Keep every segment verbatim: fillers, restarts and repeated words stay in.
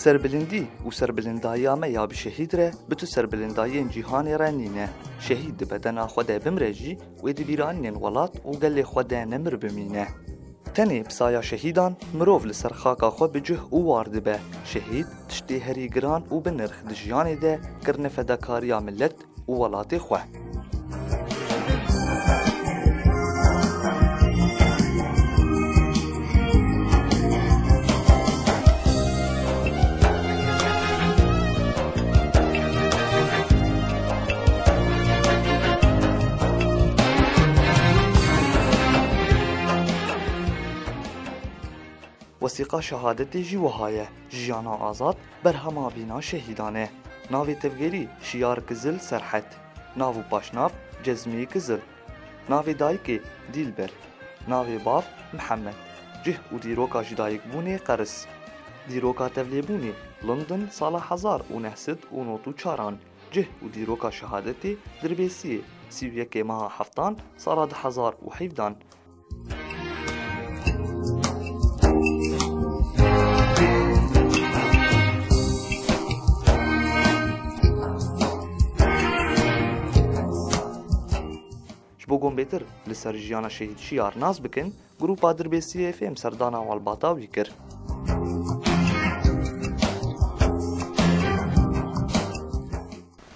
Serbilindî û serbilindayiya me ya bi şehîd re bi tu serbilindayiyên cîhanê re nîne. Şehîd di bedena xwe de bimre jî, wê di bîranînên welat û gelê xwe de nemir bimîne. Tenê bi saya şehîdan mirov li ser xaka xwe bi cih û war dibe. Şehîd tiştê herî giran û bi nirx di jiyanê de kirine fedakariya milet û welatê xwe. Wesîqa şehadetê jî wiha ye: Jiyana azad, berhema vîna şehîdan e. Navê tevgerî Şiyar Kizil Serhet. Nav û paşnav Cezmî Kizil. Navê dayikê Dîlber. Navê bav Mihemed. Cih û dîroka jidayikbûnê Qeris. Dîroka tevlêbûnê London sala hezar û neh sed û nod û çaran. Cih û dîroka şehadetê Dirbêsiyê sî û yekê meha heftan sala du hezar û hevdan. Ji bo ku hûn bêtir li ser jiyana Şehîd Şiyar nas bikin, grupa Dirbêsiyê F M serdana malbata wî kir.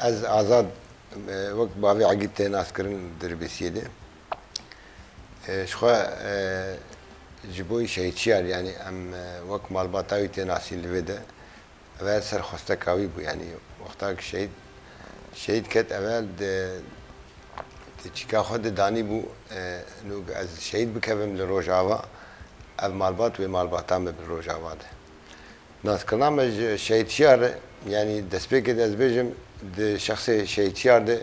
Ez Azad, e, wek bavê Egîd tê naskirin Dirbêsiyê de. E, ji xwe, e, ji bo Şehîd Şiyar, yanî em, e, wek malbata wî tê nasîn li vê de. Evel serxwesteka wî bû, yanî wexta ku şehîd, şehîd ket, evel di, di çîka xwe de danîbû, e, nû ez şehîd bikevim li Rojava, ev malbat wê malbata min bi Rojava de. Naskirina me ji Şehîd Şiyar re, yanî destpêkê de ez bêjim, di şexsê Şehîd Şiyar de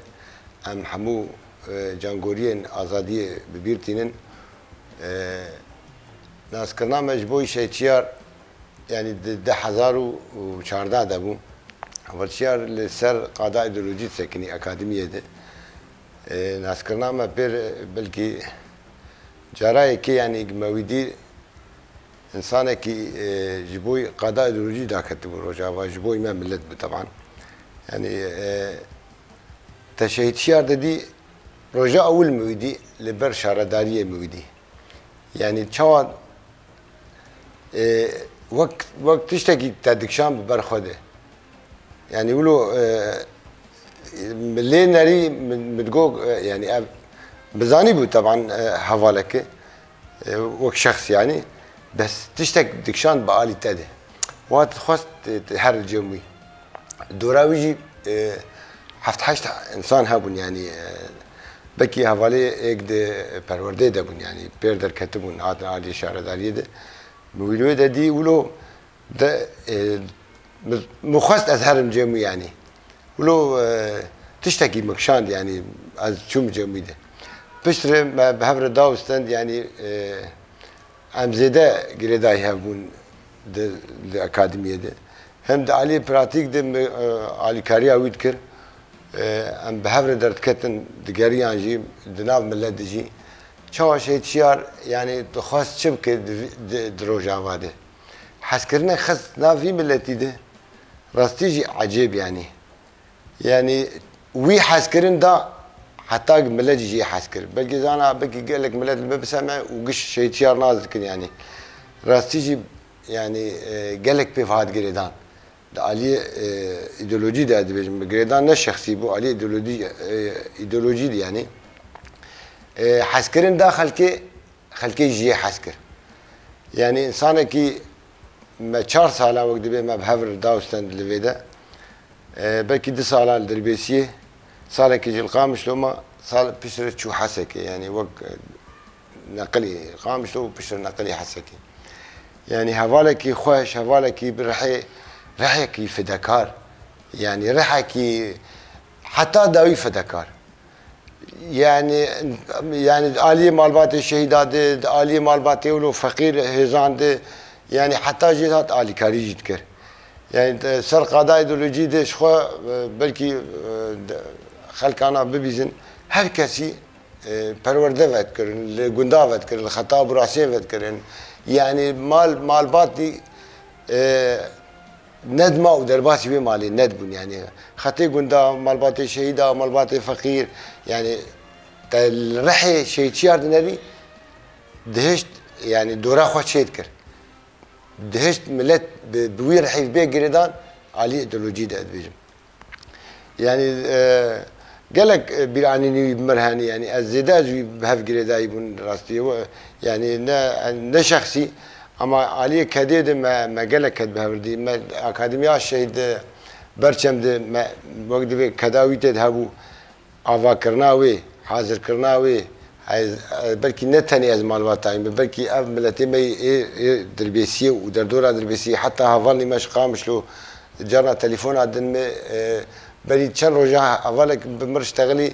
em hemû, e, cangoriyên azadiyê bi bîr tînin. E, naskirina me ji bo Şehîd Şiyar, yanî di du hezar û çardeh de bû. Heval Şiyar li ser qada îdeolojî disekinî akademiyê de. E, naskirina me pêr belkî cara yekê, yanî me wî dî, Însanekî, e, ji bo qada îdeolojî daketibû Rojava, ji bo me milet bû teban. Yanî, e, te Şehîd Şiyar de dî, roja ewil min wî dî, li ber şaredariyê min wî dî. Yanî çawa, e, wek, wek tiştekî te dikişan bi ber xwe de. Yanî wilo, e, min lê nerî, min, min digot, e, yanî ev bizanî bû teban, e, hevaleke, e, wek şexs yanî, bes tiştek dikişand bi alî te de. Wa dixwest, e, her li cem wî. Dora wî jî, e, heft heşt insan hebûn yanî, e, belkî hevalê êk di perwerdeyê de bûn yanî, pêr derketibûn, hatin aliyê şaredariyê de. Min wî li wê de dî, wilo De, e, min, min xwest ez herim cem wî, yanî. Wilo, e, tiştekî min kişand, yanî, ez çûm cem wî de. Piştre me bi hev re dawistend, yanî, e, em zêde girêdayî hev bûn di, di akademiyê de. Hem di aliyê pratîk de min, e, alîkariya wî dikir. E, em bi hev re derdiketin, digeriyan jî, di nav milet de jî. Çawa Şehîd Şiyar, yanî, dixwest çi bike di, di, di Rojava de? Hezkirine xist nav vî miletî de, rastî jî ecêb, yanî. Yanî wî hezkirin da, heta milet jî jê hez kir. Belkî zana, belkî gelek milet li me biseme û giş Şehîd Şiyar nas dikin, yanî. Rastî jî, yanî, e, gelek pêv hat girêdan. Di aliyê, e, îdeolojî de ez dibêjim, girêdan ne şexsî bû, aliyê îdeolojî, e, îdeolojî de, yanî. E, hezkirin da xelkê Xelkê jiyê hez kir. Yanî, însanekî me çar sala wek dibê me bi hev re dawistend li vê de. E, belkî du sala li Dirbêsiyê, salekî jî li Qamişlo ma, sal piştre çû Hesekê. Yanî, wek, e, neqilî Qamişlo û piştre neqilî Hesekê. Yanî, hevalekî xweş, hevalekî bi rihê, rihekî fidekar. Yanî, rihekî heta dawî fidekar. Yanî, yanî di aliyê malbatê şehîda de, di aliyê malbatê wilo feqîr hêzan de, yanî heta jê hat alîkarî jî dikir. Yanî di ser qada îdeolojî de ji xwe, e, belkî, e, de, xelkana bibîzin, her kesî, e, perwerde vedikirin, li gunda vedikirin, li xeta burasiyê vedikirin. Yanî mal, malbatî, e, nedma û derbasî wê malê nedibûn. Yanî xetê gunda, malbatê şehîda, malbatê feqîr, yanî te li Rihê Şehîd Şiyar dinerî, dihişt, yanî dora xwe çê dikir. Dihişt milet bi, bi wî rihîv bê girêdan alî îdeolojî de dibêjim. Yanî, e, gelek, e, bîranînî wî bi mir henî, yanî ez zêde ez wî bi hev girêdayî bûn rastî. We-, yanî ne, ne şexsî, ama aliyê kedê de me, me gelek ked bi hev dî. Me Akademiya Şehîd, e, Berçem de me wek divê keda wî tê de hebû. Avakirina wê, hazirkirina wê, ez, e, belkî ne tenê ez malbatayî me, belkî ev miletê me yê ê, ê Dirbêsiyê û derdora Dirbêsiyê, heta hevalnî me ji Qamişlo carna telefona din me, e, berî çend roja hevalek bi mir ştexilî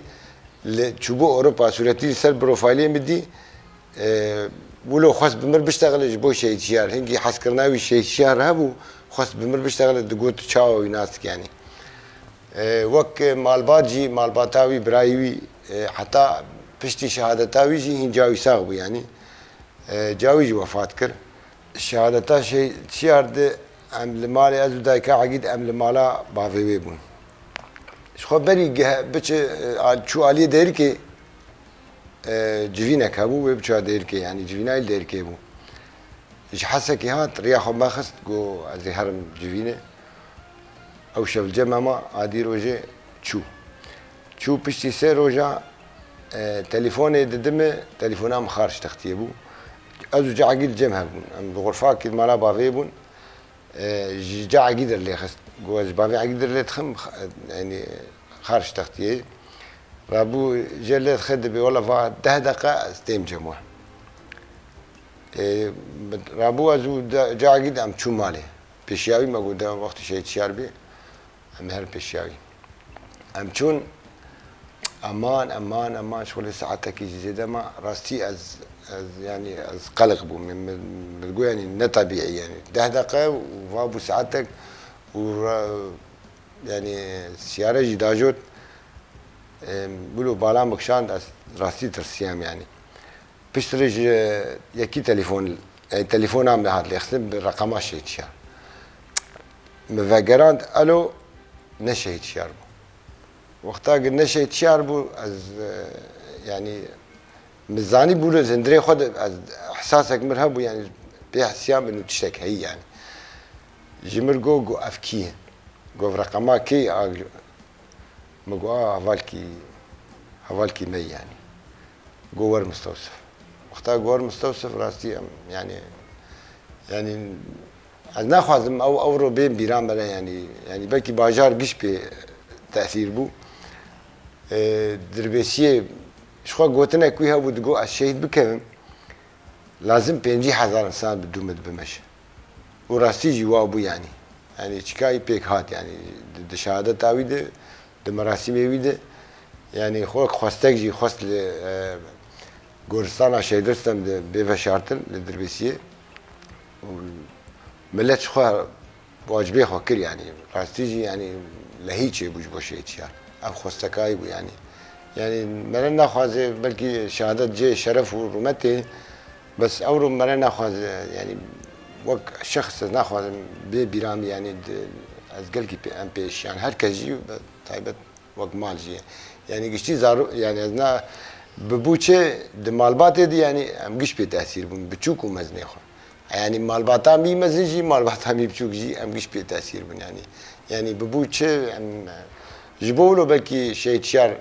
li çûbû Ewropa, sûretî li ser profaylê min dî, e, wilo xwest bi mir biştexile ji bo Şehîd Şiyar. Hingî hezkirina wî Şehîd Şiyar hebû, xwest bi mir biştexile, digot çawa wî nas dike, yanî. E, wek malbat jî, malbata wî, birayê wî, e, heta piştî şehadeta wî jî hîn ca wî sax bû, yanî, e, ca wî jî wefat kir. Şehadeta Şehîd Şiyar de em li malê, ez û dayika Egîd, em li mala bavê wê bûn. Ji xwe berî gihe-, biçe, e, al-, çû aliyê Dêrikê, e, civînek hebû, wê biçûya Dêrikê, yanî civînayî li Dêrikê bû. Ji Hesekê hat, riya xwe me xist, got, "Ez ê herim civînê." Ew şev li cem me ma, a dî rojê çû. Çû piştî sê roja, e, telefonê didime, telefona min xarj textiyê bû. Ez û Cagî li cem hev bûn. Em di xurfakî mala bavê bûn. E, ji Cagî der lê xist. Got, "Ez ji bavê Egî der lê dixim, xa-, yanî xarj textiyê." Rabû jê lê dixe, dibê, "Wela va deh deqa ez têm cem we." E, rabû ez û de-, Cagî de em çû malê. Pêşiya wî me got, de wextî Şehîd Şiyar bî, em ê herin pêşiya wî. Em çûn, eman, eman, eman, şixulê saetekî jî zêde ma, rastî ez, ez, yanî ez qeleq bûm. Min, min, min got, yanî ne tebîî, yanî deh deqe û va bû saetek û ra-, yanî siyare jî dajot, em, wilo bala min kişand, ez rastî tirsiyam, yanî. Piştre ji yekî telefon, e, telefona min hat lêxistin bi reqema Şehîd Şiyar. Min vegerand, elo, ne Şehîd Şiyar bû. Wexta ki ne Şehîd Şiyar bû, ez, e, yanî, min zanî bû li hundirê xwe de, ez ihsasek mir hebû, yanî, pê hisiya min û tiştek heyî, yanî. Ji mir got, got, "Ev kî ye?" Got, "Reqema kê ye?" A, min got, "A, hevalkî, hevalkî me ye, yanî." Got, "Wer mistewsif." Wexta got, "Wer mistewsif", rastî em, yanî, yanî ez naxwazim ew, ew ro bên bîra me re, yanî, yanî belkî bajar giş pê tesîr bû. E, Dirbêsiyê ji xwe gotinek wî hebû, digot, "Ez şehîd bikevim, lazim pêncî hezar insan bi dû min bimeşe." Û rastî jî wa bû, yanî. Yanî çikayî pêk hat, yanî di, di şehadeta wî de, di merasîmê wî de, yanî xwe xwestek jî xwest li, e, goristana Şehîd Rostem de bê veşartin li Dirbêsiyê. Û milet ji xwe wacibê xwe kir, yanî rastî jî, yanî lehî çêbû ji bo Şehîd Şiyar. Ev xwestekayî bû, yanî. Yanî meriv naxwaze, belkî şehadet cihê şeref û rûmetê, bes ewro meriv naxwaze, yanî wek şexs ez naxwazim bê bîra min, yanî di, ez gelkî pê, em pêşiyan, her kes jî, be taybet wek mal jî. Yanî giştî zarok, yanî ez na, bi bû çi di malbatê de, yanî em giş pê tesîr bûn, biçûk û mezinê xwe. Yanî malbata min mezin jî, malbata min biçûk jî, em giş pê tesîr bûn, yanî. Yanî bi bû çi em, ji bo wilo belkî Şehîd Şiyar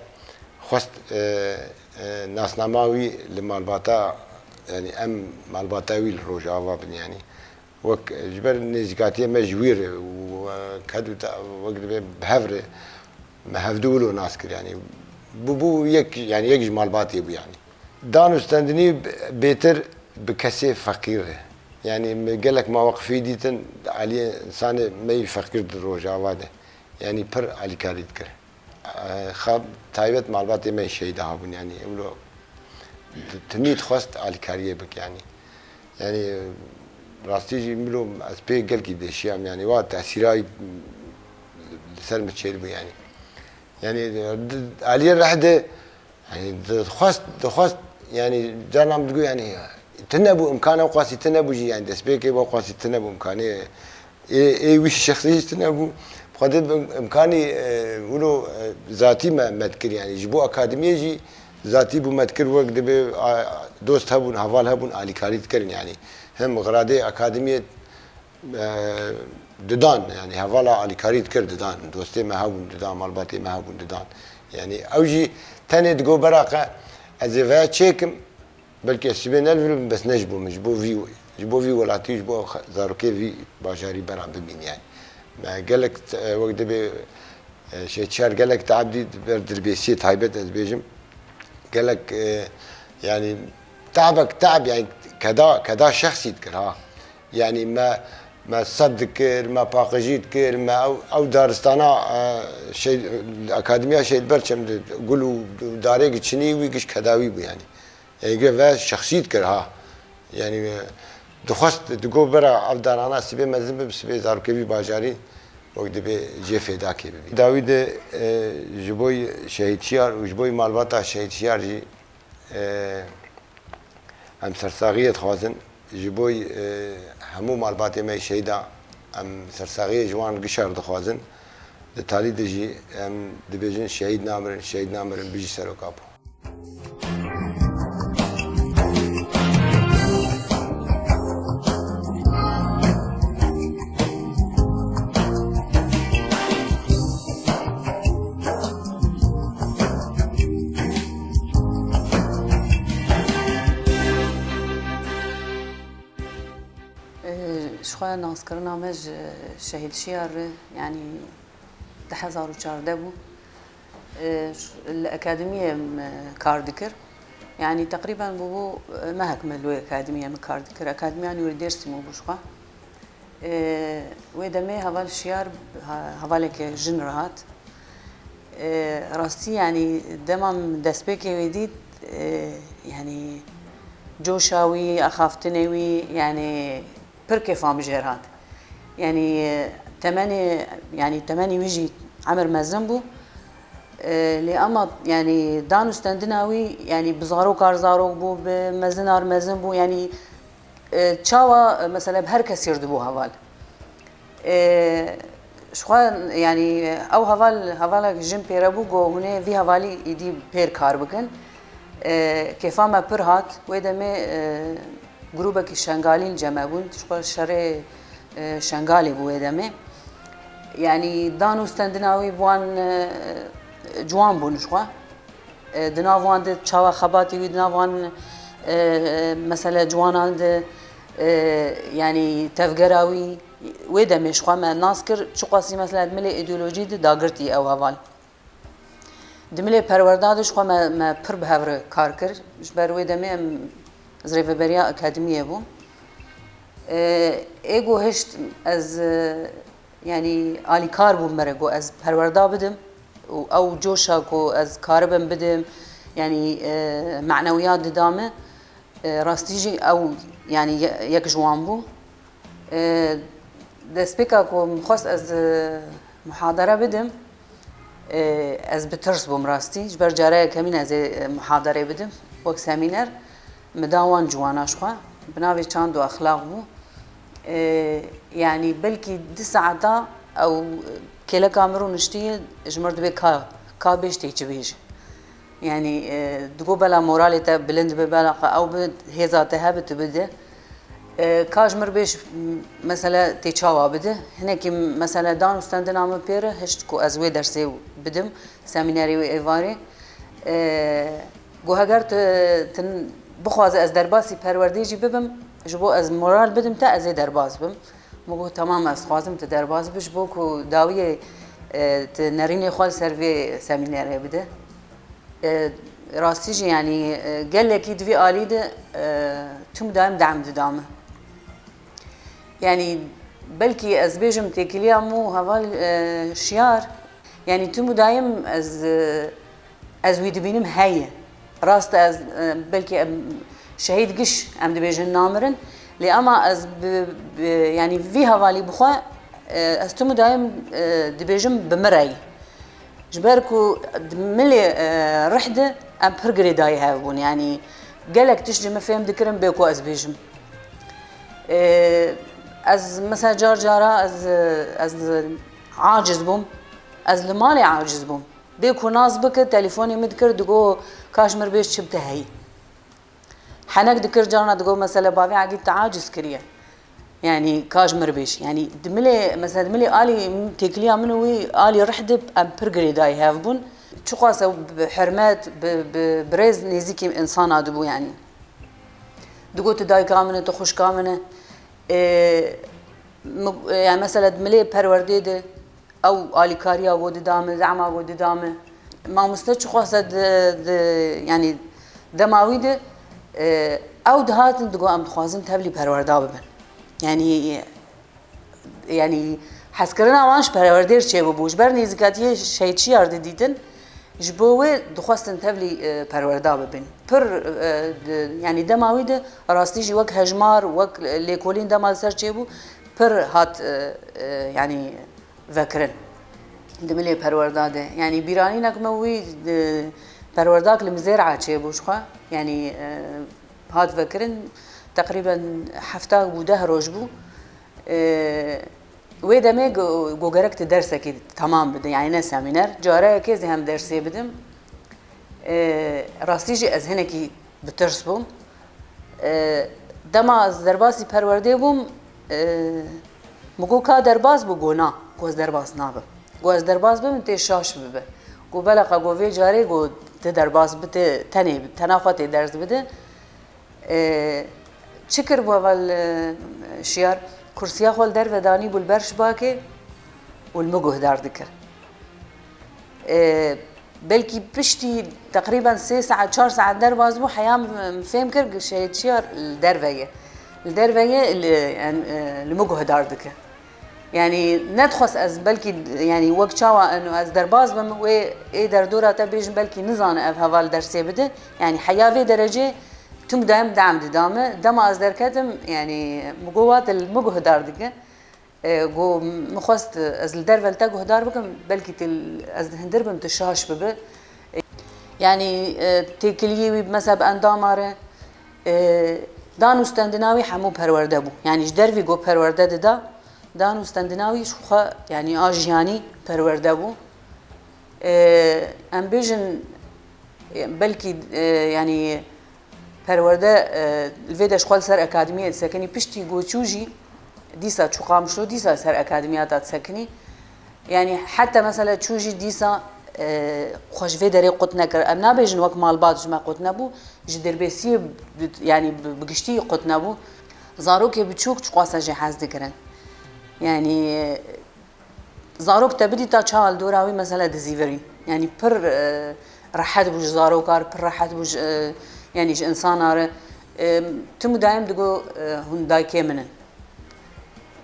xwest, e, e, nasnama wî li malbata, yanî em malbata wî li Rojava bin, yanî. Wek ji ber nêzîkatiyê me ji wî re û, e, ked û te-, wek divê bi hev re me hevdu wilo nas kir, yanî bûbû yek, yanî yek ji malbatê bû, yanî. Dan û stendinî bêtir bi kesê feqîr re. Yanî me gelek mawaqifî dîtin, aliyê insanê me yî feqîr di Rojava de. Yanî pir alîkarî dikir. Xa taybet malbatê me şehîda hebûn, yanî ewlo timî dixwest alîkariyê bik, yanî. Yanî rastî jî milo ez pê gelkî dêşiyam, yanî wa tesîra wî li ser min çêdibû, yanî. Yanî di, aliyê reh de, yanî dixwest, dixwest, yanî carna min digot, yanî tune bû, imkan ew qasî tune bû jî, yanî destpêkê ew qasî tune bû, imkanê Ê, ê wî şexsî jî tune bû. Xwedê bi imkanî, e, wilo, e, zatî me, me dikir, yanî ji bo akademiyê jî zatî bû me dikir, wek dibê, a, dost hebûn, heval hebûn, alîkarî dikirin, yanî hem xiradê akademiyê, e, didan, yanî hevala alîkarî dikir didan, dostê me hebûn didan, malbatê me hebûn didan. Yanî ew jî tenê digo bera qe ez ê veya çêkim, belkî ez sibê nelivrim, bes ne ji bo min, ji bo vî, ji bo vî welatî, ji bo xe-, zarokê vî bajarî bera bimîn yani. Me gelek, e, wek dibê, e, Şehîd Şiyar gelek teab dît, ber dirbêsiyê taybet ez bêjim. Gelek, e, yani teabek teab yani keda, keda şexsî dikir ha. Yani me, me sed dikir, me paqijî dikir, me ew, ew daristana, e, şey, Akademiya Şehîd Berçem de gul û darêk çinî wî giş kedawî bû yani. Êge ve şexsî dikir ha. Yanî, e, dixwest, digot bira ev darana sibê mezin bib, sibê zarokê vî bajarî wek dibê jê fêdakê bibî. Dawî de, e, ji bo Şehîd Şiyar û ji bo malbata Şehîd Şiyar jî, e, em sersaxiyê dixwazin. Ji bo, e, hemû malbatê me şehîda em sersaxiyê ji wan gişar dixwazin. Di talî de jî em dibêjin şehîd namirin, şehîd namirin, bijî Serok Apo. Ji xwe naskirina me ji Şehîd Şiyar re, yanî du hezar û çardeh bû. Li akademiyê min kar dikir. Yanî teqrîben bûbû mehek me li wê akademiyê min kar dikir. Akademiya Nûrî Dêrsimê bû ji xwe. Wê demê heval Şiyar, hevaleke jin re hat. Rastî, yanî dema min destpêkê wê dît, yanî coşa wî, axaftinê wî, yanî pir kêfa min jê re hat. Yanî, e, temenê, yanî temenê wî jî emir mezin bû. E, lê ema, yanî dan û stendina wî, yanî bi zarokar zarok bû, bi mezinar mezin bû. Yanî, e, çawa, e, mesela bi her kesî re dibû heval. E, ji xwe, yanî ew heval, hevalek jin pêre bû, got, hûn ê vî hevalî îdî pêr kar bikin. E, kêfa me pir hat. Wê demê, e, grûbekî Şengalî li cem me bûn. Ji xwe şerê, e, Şengalê bû wê demê. Yanî dan û stendina wî bi wan, e, ciwan bûn ji xwe. E, di nav wan de çawa xebatê wî, di nav wan, e, e, mesele ciwanan de, e, yanî tevgera wî, wê demê ji xwe me nas kir, çiqasî mesela di milê îdeolojî de dagirtî ew heval. Di milê perwerda de ji xwe me, me pir bi hev re kar kir. Ji ber wê demê em, ez rêveberiya akademiyê bûm. E, ê ku hişt ez, e, yanî alîkar bûm me re ku ez perwerda bidim û ew coşa ku ez karibim bidim, yanî, e, manewiyat dida min, e, rastî jî ew, yanî ye-, yek ji wan bû. E, destpêka ku min xwest ez, e, muhadere bidim, e, ez bi tirs bûm rastî. Ji ber cara yekemîn ez ê, e, muhaderê bidim wek semîner. Min da wan ciwana ji xwe. Bi navê Çand û Exlaq bû. E, yanî belkî du saeta ew kêleka min rûniştiye, ji min re dibê ka, ka bêj tê çi bêj. Yanî, e, digo bela moralê te bilind be, bela xwe ew bi hêza te hebe tu bide. E, ka ji mir bêj, m-, mesele tê çawa bide. Hinekî mesele dan û stendina min pê re hişt ku ez wê dersê bidim, semînerê wê êvarê. E, got heger tu, tu bixwaze ez derbasî perwerdê jî bibim, ji bo ez moral bidim te, ez ê derbas bim. Min got, temam, ez dixwazim tu derbas bî, ji bo ku dawiyê, e, tu nerînê xwe li ser vê semînerê bide. E, rastî jî, yanî, e, gelekî di vî alî de, e, tim daim dem dida min. Yanî, belkî ez bêjim têkiliya min û heval, e, Şiyar, yanî tim û daim ez, e, ez wî dibînim heye. Rast e, ez, e, belkî em şehîd giş em dibêjin namirin, lê ema ez bi, bi, yanî vî hevalî bi xwe, e, ez tim û daim, e, dibêjim bi min re ye. Ji ber ku di milê, e, rih de em pir girêdayî hev bûn. Yanî gelek tişt ji min fêm dikirin bê ku ez bêjim. E, Ez mesela car cara ez, ez aciz bûm. Ez li malê aciz bûm. Bê ku nas bike, telefonê min dikir, digo, "Kaş mir bêj çi bi te heyî." Henek dikir, carna digo, "Mesela bavê Egîd te aciz kiriye. Yanî kaş mir bêj." Yanî di milê, mesela di milê alî têkiliya min û wî alî rih de em pir girêdayî hev bûn. Çiqas ew bi hurmet, bi, bi, bi rêz nêzîkî insana dibû yanî. Digo, "Tu dayika min e, tu xwişka min e." Ê, mi-, yani mesela di milê perwerdê de ew alîkariya go dida min, zehma go dida min. Mamoste çiqas e di, di, yani dema wî de, e, ew dihatin digo, "Em dixwazin tevlî perwerda bibin." Yani, yani hezkirina wan ji perwerdê re çêbûbû. Ji ber nêzîkatiyê Şehîd Şiyar didîtin, ji bo wê dixwestin tevlî, e, perwerda bibin. Pir, e, di, yani dema wî de rastî jî wek hejmar, wek lêkolîn dema li ser çêbû, pir hat, e, e, yani vekirin. Di milê perwerda de. Yani bîranînek me wî, e, perwerdak li Mizêra çêbû ji xwe. Yani, e, hat vekirin, teqrîben hefta bû, deh roj bû. E, wê demê go-, go gerek tu dersekî temam bide, yani ne semîner. Careyekê ez ê hem dersê bidim. E, rastî jî ez hinekî bi tirs bûm. E, dema ez derbasî perwerdê bûm, e, min got, "Ka derbas bû?" Go, "Na." Go, "Ez derbas nabim." Go, "Ez derbas bibim, tê şaş bibe." Go, "Beleqa," go, "vê carê," go, "tu derbas bi, tê tenê, tena xwe tê ders bide." E, çi kir bû heval, e, Şiyar? Kursiya xwe li derve danî bû li ber şibakê û li min guhdar dikir. E, belkî piştî teqrîben sê saet, çar saet derbas bû, heya min fêm kir ku Şehîd Şiyar li derve ye. Li derve ye, li, yani, e, li min guhdar dike. Yani nedixwest ez belkî, yani wek çawa eno ez derbas bim, wê ê derdora te bêjin, belkî nizane ev heval dersê bide. Yani heya vê derecê tim daim dem dida me. Dema ez derketim, yani min got, "Wa te li min guhdar dike." E, got, "Min xwest ez li derve li te guhdar bikim, belkî tu li, ez li hundir bim, tu şaş bibe." E, yani, e, têkiliyê wî mesela bi endama re, e, dan û stendina wî hemû perwerde bû. Yani ji dervî got perwerde dida, dan û stendina wî ji xwe, yani a jiyanî perwerde bû. E, em bêjin, e, belkî, e, yani perwerde, e, li vê de ji xwe li ser akademiyê disekinî, piştî ku çû jî dîsa çû Qamişlo, dîsa ser akademiya ta disekinî. Yani heta mesela çû jî dîsa, e, xwe ji vê derê qut nekir. Em nabêjin wek malbat ji me qut nebû, ji Dirbêsiyê bi, yani bi, bi giştî qut nebû. Zarokê biçûk çiqasa jê hez dikirin. Yani, e, zarok te bidîta çawa li dora wî mesela dizîvirî. Yani pir, e, rehet bû ji zarokar, pir rehet bû ji, e, yani ji insana re. E, tim û daim digo, e, hûn dayikê min in.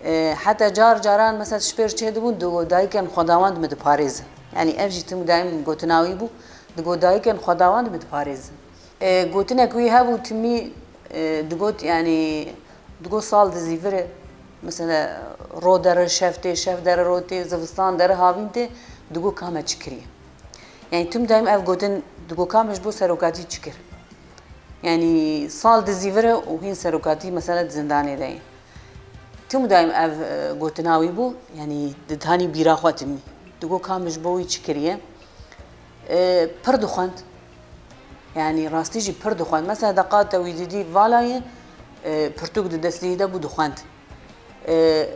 E, heta car caran mesela tişt pê re çêdibûn, digo dayikên xwedawend min diparêzin. Yani ev jî tim û daim gotina wî bû, digo dayikên xwedawend min diparêzin. E, gotinek wî hebû timî, e, digot, yani, digot sal dizîvire, mesela ro dere şev tê, şev dere ro tê, zivistan dere havîn tê, digot ka me çi kiriye. Yani tim daim ev gotin, digot ka me ji bo serokatî çi kir. Yani sal dizîvire û hîn serokatî mesela di zindanê de ye. Tim daim ev, e, gotina wî bû, yani ditanî bîra xwe timî. Digot ka me ji bo wî çi kiriye. E, pir dixwend. Yani rastî jî pir dixwend. Mesela deqa te wî didî vala ye, e, pirtûk di destê de bû dixwend. E,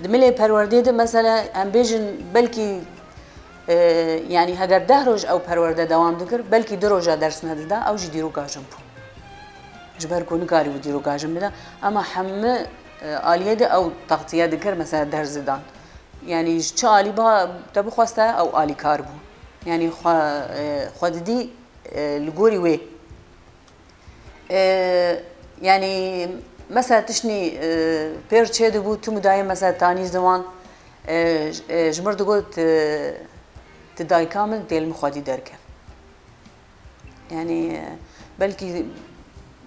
di milê perwerdê de mesela em bêjin belkî, e, yani heger deh roj ew perwerde dewam dikir, belkî du roja ders nedida, ew jî dîroka jin bû. Ji ber ku nikarîbû dîroka jin bida, ema hemî, e, aliyê de ew taxtiye dikir, mesela ders didan. Yani ji çi alî ba te bixweste ew alîkar bû. Yani xwe, e, xwe didî, e, li gorî wê. E, yani mesela tiştî, e, pê re çêdibû, tu mudayê mesela tanî ziwan, e, j-, e, ji mir digot, e, tu dayika min tê li min xwedî derkev. Yani, e, belkî,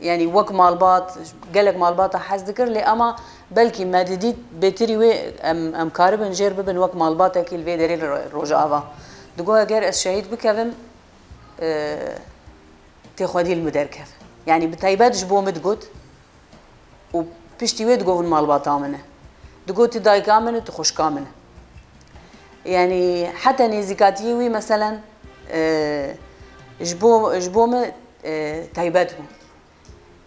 yani wek malbat, gelek malbata hez dikir, lê ema belkî me didît bêtirî wê em, em karibin jêr bibin wek malbatekî li vê derê li Ro-, Rojava. Digot eger ez şehîd bikevim, e, tê xwedî li min derkev. Yani bi taybet ji bo min digot û Piştî wê digo hûn malbata min e. Digo tu dayika min e, tu xwişka min e. Yanî heta nêzîkatiyê wî meselen, e, ji bo, ji bo min, e, taybet bû.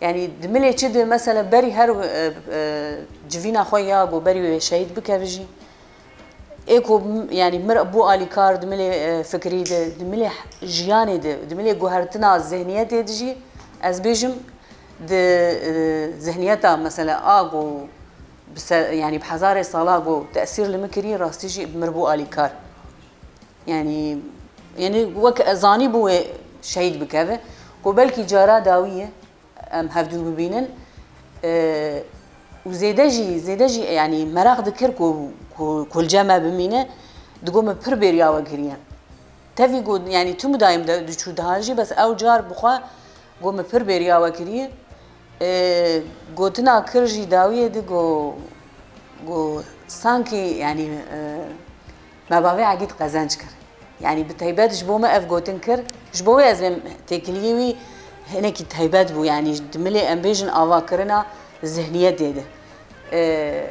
Yanî di milê çi di, mesela berî her, e, e, civîna xwe ya ku berî wê şehîd bikeve jî, ê ku m-, yanî mir bû alîkar di milê, e, fikrî de, di milê h-, jiyanê de, di milê guhertina zihniyetê de jî, ez bêjim, di, e, zihniyeta mesela a ku bi se-, yanî bi hezarê sala ku tesîr li min kirî, rastî jî bi mir bû alîkar. Yanî, yanî wek ez zanî bû wê şehîd bikeve, ku belkî cara dawî ye, em hevdû bibînin. E, û zêde jî, zêde jî, yanî meraq dikir ku, ku, ku li cem me bimîne, digo min pir bêriya we kiriye. Tevî got, yanî tu midayim de diçû diha jî, bes ew car bi xwe got min pir bêriya we kiriye. E, gotina kir jî dawiyê di got, got sankî, yanî, e, me bavê Egîd qezenc kir. Yanî bi taybet ji bo me ev gotin kir. Ji bo wê ez bêm têkiliyê wî hinekî taybet bû. Yanî di milê em bêjin avakirina zihniyetê de. Ee,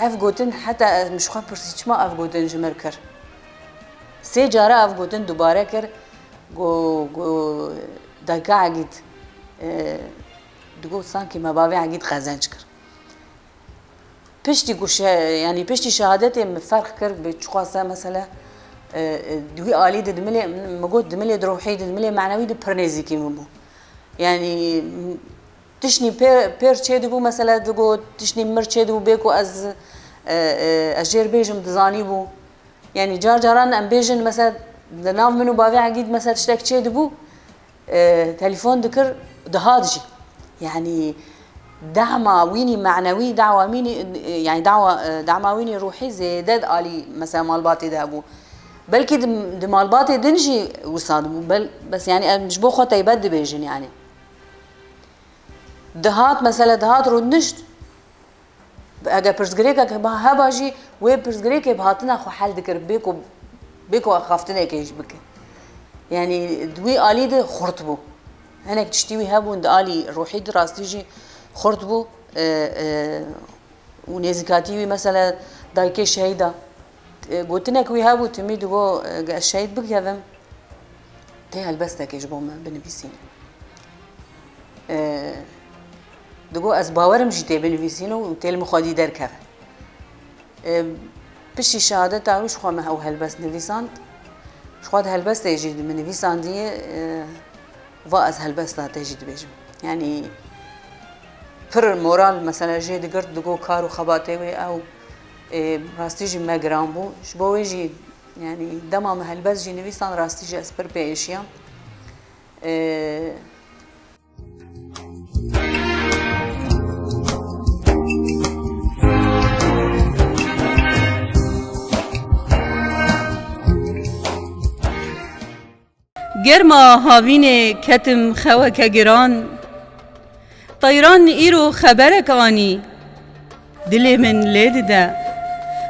ev gotin heta ez min ji xwe pirsî çima ev gotin ji mir kir. Sê cara ev gotin dubare kir. Go, go, dayika Egîd, ee, digot sankî me bavê Egîd qezenc kir. Piştî ku şe-, yanî piştî şehadetê min ferq kir bi çiqas e mesela, e, e, di wî alî de di milê, min got di milê di ruhî de, di milê menewî de pir nêzîkî min bû. Yanî, m-, tiştî pê-, pêr çêdibû mesela digot, tiştî mir çêdibû bê ku ez, e, e, ez jêr bêjim dizanîbû. Yanî car caran em bêjin mesela di nav min û bavê Egîd mesela tiştek çêdibû, e, telefon dikir, dihat jî. Yanî dema wînî menewî, dawa wînî, e, yanî dawa, e, dema wînî ruhî zêde di alî mesela malbatê de hebû. Belkî di, di malbatê din jî wisa dibû. Bel-, bes yanî em ji bo xwe teybet dibêjin yanî. Dihat mesela dihat rûdinişt, Eger pirsgirêkek heba, heba jî wê pirsgirêkê bi hatina xwe hel dikir, bê ku, bê ku axaftinekê jî bike. Yanî di wî alî de xurt bû. Hinek tiştî wî hebûn di alî ruhî de rastî jî xurt bû. E, e, û nêzîkatî wî mesela dayikê şehîda. E, gotinek wî hebû, timî digo, e, ez şehîd bikevim. Tê helbestekê ji bo me binivîsîne. Ee, digo ez bawerim jî tê binivîsîne û tê li min xwedî derkeve. Ee, piştî şehadeta wî ji xwe me ew helbest nivîsand. Ji xwe di helbestê jî di min nivîsandiye, ee, va ez helbesta te jî dibêjim. Yanî pir moral mesela jê digirt, digo kar û xebatê wê ew, ee, rastî jî me giran bû. Ji bo wê jî Yanî dema min helbest jî nivîsand rastî jî ez pir pê êşiyam. Ee, Germa havînê ketim xeweke giran. Teyran îro xeberek anî. Dilê min lê dide.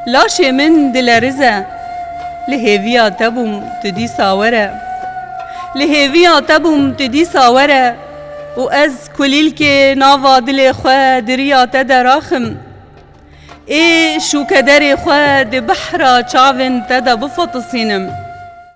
Laşê min dilerize. Li hêviya te bûm tu dîsa were. Li hêviya te bûm tu dîsa were. Û ez kulîlkê nava dilê xwe di riya te de raxim. Ê şûkederê xwe di behra çavên te de bifetisînim.